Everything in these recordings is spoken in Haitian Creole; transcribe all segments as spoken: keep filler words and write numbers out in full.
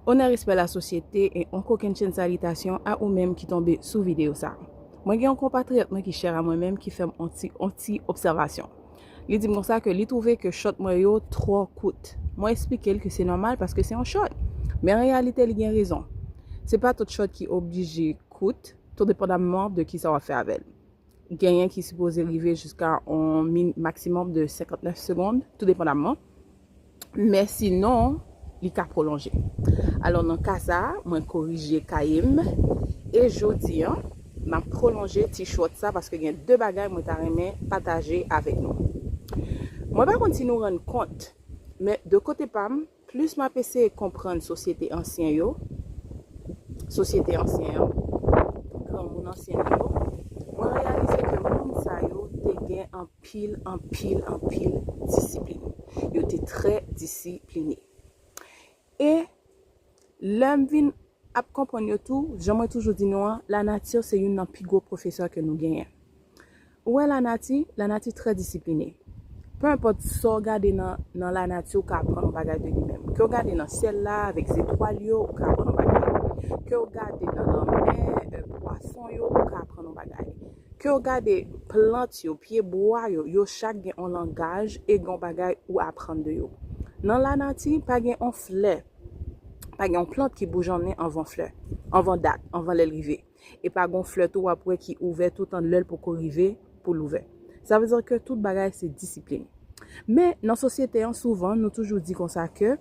Onè, respè, lasosyete, e yon kokennchenn salitasyon a ou menm ki tonbe sou videyo sa. Mwen gen yon konpatriyòt mwen ki chè a mwen menm ki fè m yon ti, yon ti obsèvasyon. Li di m konsa ke li twouve ke short mwen yo twò kout. Mwen eksplike l ke se nòmal paske se yon short. Men an reyalite, li gen rezon. Se pa tout short ki oblije kout, tou depandamman de kisa w ap fè avè l. Genyen ki sipoze rive jiska yon min-, maksimòm de senkantnèf segonn, tou depandamman. Men sinon, li ka pwolonje. Alò, nan ka sa a, mwen korije kaye m. E jodi a, m ap pwolonje ti short sa paske gen de bagay mwen ta renmen pataje avèk nou. Mwen pa konn si nou rann kont, men de kote pa m, plis m ap eseye konprann sosyete ansyen yo, sosyete ansyen an, granmoun ansyen yo, mwen reyalize ke moun sa yo te gen anpil, anpil, anpil disiplin. Yo te trè disipline. E lè m vin ap konprann yo tou, jan mwen toujou di nou an, lanati se youn nan pi gwo pwofesè ke nou genyen. Ou wè lanati, lanati trè disipline. Pe enpòt sa w gade nan, nan lanati, ou ka aprann yon bagay de li menm. Ke w gade nan syèl la, avèk zetwal yo, ou ka aprann yon bagay. Ke w gade nan lanmè, e, pwason yo, ou ka aprann yon bagay. Ke w gade plant yo, pye bwa yo, yo chak gen yon langaj e gen yon bagay ou aprann de yo. Nan lanati, pa gen yon flè, pa gen yon plant ki boujonnen anvan flè, anvan dat, anvan lè l rive. E pa gen yon flè tou w ap wè ki ouvè toutan lè l poko rive pou l ouvè. Sa vle di ke tout bagay se disiplin. Men nan sosyete an, souvan, nou toujou di konsa ke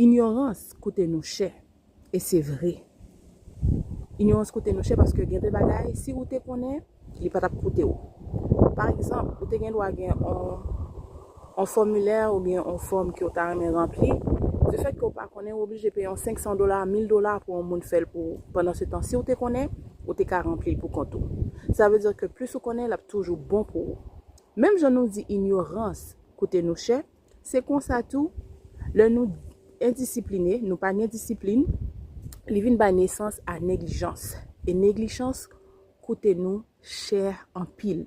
inyorans koute nou chè. E se vre. Inyorans koute nou chè paske gen de bagay, si ou te konnen, li pa t ap koute w. Pa egzanp, ou te gen dwa gen yon, yon fòmilè oubyen yon fòm ke w ta renmen ranpli. Lefètke w pa konnen, ou oblije peye yon senk san dola, mil dola pou yon moun fè l pou ou. Pandansetan, si w te konnen, ou te ka ranpli l pou kont ou. Sa vle di ke plis ou konnen, l ap toujou bon pou ou. Menm jan nou di inyorans koute nou chè, se konsa tou, lè nou endisipline, nou pa gen disiplin, li vin bay nesans a neglijans. E neglijans koute nou chè anpil.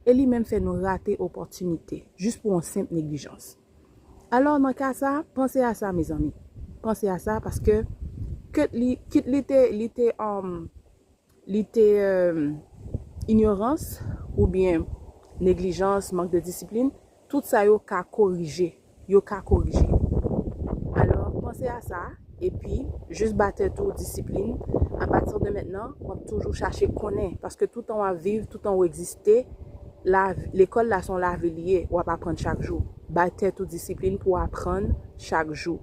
E li menm fè nou rate opòtinite, jis pou yon senp neglijans. Alò, nan ka sa, panse a sa, mezanmi. Panse a sa, paske kit li, kit li te, li te, um, li te, um, inyorans, oubyen neglijans, mank de disiplin, tout sa yo ka korije. Yo ka korije. Alò, panse a sa, epi jis ba tèt ou disiplin. Apati de mentnan, w ap toujou chache konnen, paske toutan w ap viv, toutan w egziste, la, lekòl la se yon lavi li ye, w ap aprann chak jou. Bay tèt ou disiplin pou w aprann chak jou.